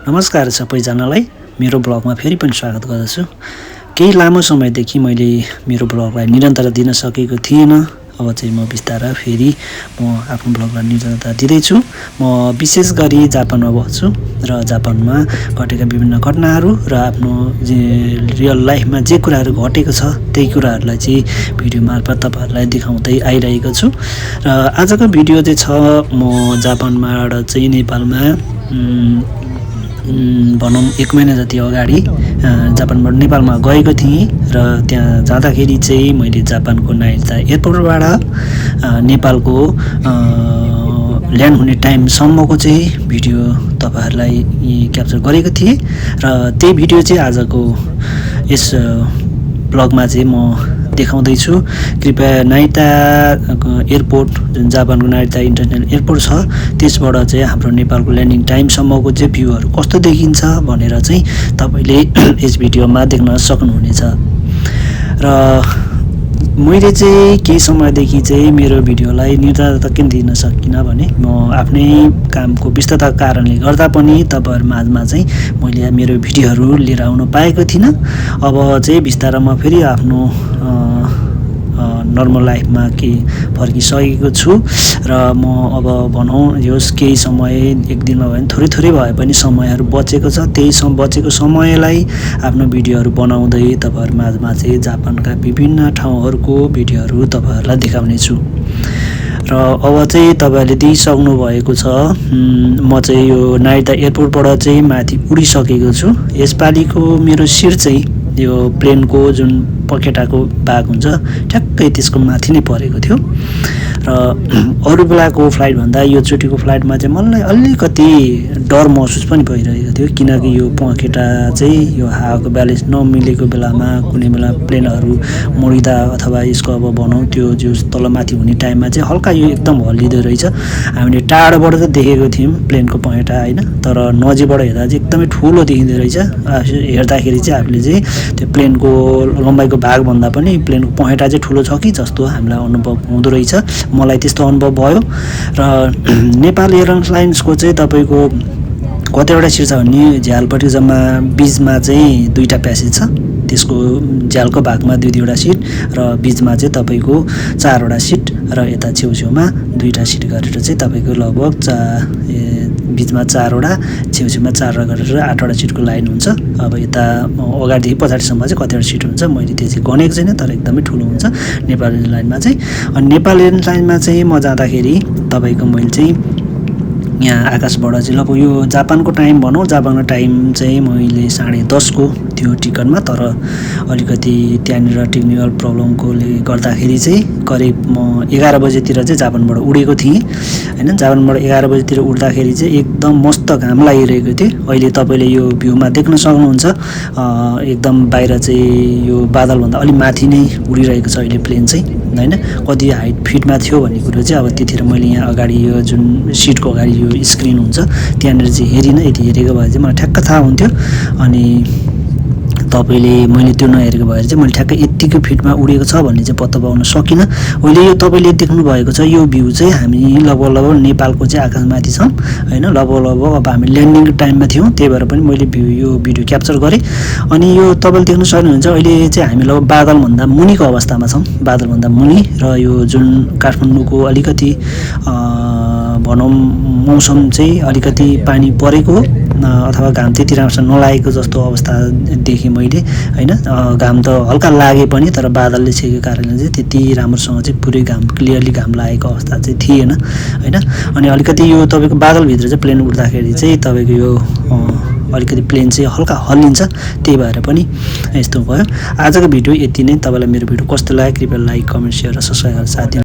नमस्कार सबैजनालाई मेरो ब्लगमा फेरि पनि स्वागत गर्दछु। केही लामो समयदेखि मैले मेरो ब्लगलाई निरन्तरता दिन सकेको थिएन। अब चाहिँ म बिस्तारै फेरि म आफ्नो ब्लगलाई निरन्तरता दिँदैछु। म विशेष गरी जापानमा बस्छु र जापानमा घटेका विभिन्न घटनाहरू र आफ्नो रियल लाइफमा जे कुराहरू घटेको छ त्यही कुराहरूलाई चाहिँ भिडियो मार्फत तपाईहरुलाई देखाउँदै आइरहेको छु। र आजको भिडियो चाहिँ छ म जापानबाट चाहिँ नेपालमा भनौं 1 महिना जति अगाडि जापानबाट नेपालमा गएको थिएँ र त्यहाँ जाँदाखेरि चाहिँ मैले जापानको नाइटा एयरपोर्टबाट नेपालको ल्यान्ड हुने टाइमसम्मको चाहिँ भिडियो तपाईहरुलाई क्याप्चर गरेको थिएँ र त्यही भिडियो चाहिँ आजको यस ब्लगमा चाहिँ म देखाउँदै छु। कृपया नाइटा एयरपोर्ट जुन जापानको नाइटा इन्टरनेसनल एयरपोर्ट छ त्यसबाट चाहिँ हाम्रो नेपालको ल्यान्डिङ टाइमसम्मको चाहिँ भ्यूहरु कस्तो देखिन्छ भनेर चाहिँ तपाईले यस भिडियोमा देख्न सक्नुहुनेछ। र मैले चाहिँ केही समयदेखि चाहिँ मेरो भिडियोलाई निरन्तरता किन दिन सकिन भने म आफ्नै कामको व्यस्तताको कारणले गर्दा पनि तपाईहरु माझमा चाहिँ मैले मेरो भिडियोहरु लिएर आउन पाएको थिइन। अब चाहिँ बिस्तारै म फेरि आफ्नो नर्मल लाइफमा के फर्किसकेको छु र म अब भनौं यो केही समय एक दिनमा भए पनि थोरै भए पनि समयहरु बचेको छ। त्यही बचेको समयलाई आफ्नो भिडियोहरु बनाउँदै तपाईहरु माझमा चाहिँ जापानका विभिन्न ठाउँहरुको भिडियोहरु तपाईहरुलाई देखाउने छु। र अब चाहिँ तपाईहरुले देखिसक्नु भएको छ म चाहिँ यो नाइटा एयरपोर्टबाट चाहिँ माथि उडिसकेको छु। यसपालिको मेरो सिट चाहिँ यो प्लेनको जुन पखेटाको भाग हुन्छ ठ्याक्कै त्यसको माथि नै परेको थियो र अरु बेलाको फ्लाइट भन्दा यो चोटीको फ्लाइटमा चाहिँ मलाई अलिकति डर महसुस पनि भइरहेको थियो किनकि यो पखेटा चाहिँ यो हावाको ब्यालेन्स नमिलेको बेलामा कुनै बेला प्लेनहरु मोडिदा अथवा यसको अब भनौं त्यो जो तलमाथि हुने टाइममा चाहिँ हल्का यो एकदम हल्लिदै रहेछ। हामीले टाढोबाट त देखेको थियौं प्लेनको पखेटा हैन, तर नजिकबाट हेर्दा चाहिँ एकदमै ठूलो देखिँदै रहेछ। हेर्दाखेरि चाहिँ हामीले चाहिँ त्यो प्लेनको लम्बाइको भाग भन्दा पनि प्लेनको पखेटा चाहिँ ठूलो छ कि जस्तो हामीलाई अनुभव हुँदो रहेछ। मलाई त्यस्तो अनुभव भयो। र नेपाल एयरलाइन्सको चाहिँ तपाईको कतिवटा सिट छ भने झ्यालपट्टि जम्मा बीचमा चाहिँ 2टा प्यासेज छ। त्यसको झ्यालको भागमा 2-2वटा सिट र बीचमा चाहिँ तपाईको 4वटा सिट र यता छेउछेउमा 2टा सिट गरेर चाहिँ तपाईको लगभग बीचमा 4वटा छेउछेउमा 4 गरेर 8वटा सिटको लाइन हुन्छ। अब यता अगाडिदेखि पछाडीसम्म चाहिँ कतिवटा सिट हुन्छ मैले त्यो चाहिँ गनेको छैन, तर एकदमै ठूलो हुन्छ नेपाल एयरलाइनमा चाहिँ। अनि नेपाल एयरलाइनमा चाहिँ म जाँदाखेरि तपाईको मैले चाहिँ यहाँ आकाशबाट चाहिँ लगभग यो जापानको टाइम भनौं, जापानको टाइम चाहिँ मैले 10:30 को थियो टिकटमा, तर अलिकति त्यहाँनिर टेक्निकल प्रब्लमकोले गर्दाखेरि चाहिँ करिब म 11 बजेतिर चाहिँ जापानबाट उडेको थिएँ हैन। जापानबाट 11 बजेतिर उड्दाखेरि चाहिँ एकदम मस्त घाम लागिरहेको थियो। अहिले तपाईले यो भ्यूमा देख्न सक्नुहुन्छ एकदम बाहिर चाहिँ यो बादल भन्दा अलि माथि नै उडिरहेको छ अहिले प्लेन चाहिँ हैन। कति हाइट फिटमा थियो भन्ने कुरो चाहिँ अब त्यतिखेर मैले यहाँ अगाडि यो जुन सिटको अगाडि यो स्क्रिन हुन्छ त्यहाँनिर चाहिँ हेरिन, यति हेरेको भए चाहिँ मलाई ठ्याक्क थाहा हुन्थ्यो। अनि तपाईले मैले त्यो नहेरेको भएर चाहिँ मैले ठ्याक्कै यतिको फिटमा उडेको छ भन्ने चाहिँ पत्ता पाउन सकिन। अहिले यो तपाईले देख्नु भएको छ यो भ्यू चाहिँ हामी लगभग नेपालको चाहिँ आकाशमाथि छौं हैन। लगभग अब हामी ल्यान्डिङ टाइममा थियौं, त्यही भएर पनि मैले यो भिडियो क्याप्चर गरे। अनि यो तपाईले देख्न सक्नुहुन्छ अहिले चाहिँ हामी लगभग बादल भन्दा मुनिको अवस्थामा छौं, बादल भन्दा मुनि। र यो जुन काठमाडौँको अलिकति भनौं मौसम चाहिँ अलिकति पानी परेको अथवा घाम त्यति राम्रोसँग नलागेको जस्तो अवस्था देखेँ मैले हैन। घाम त हल्का लागे पनि तर बादलले छेकेको कारणले चाहिँ त्यति राम्रोसँग चाहिँ पुरै घाम क्लियरली घाम लागेको अवस्था चाहिँ थिएन हैन। अनि अलिकति यो तपाईको बादल भित्र चाहिँ प्लेन उड्दाखेरि चाहिँ तपाईको यो अलिकति प्लेन चाहिँ हल्का हल्लिन्छ, त्यही भएर पनि यस्तो भयो। आजको भिडियो यति नै। तपाईलाई मेरो भिडियो कस्तो लाग्यो कृपया लाइक, कमेन्ट, शेयर र सब्स्क्राइब गरेर साथ दिनु।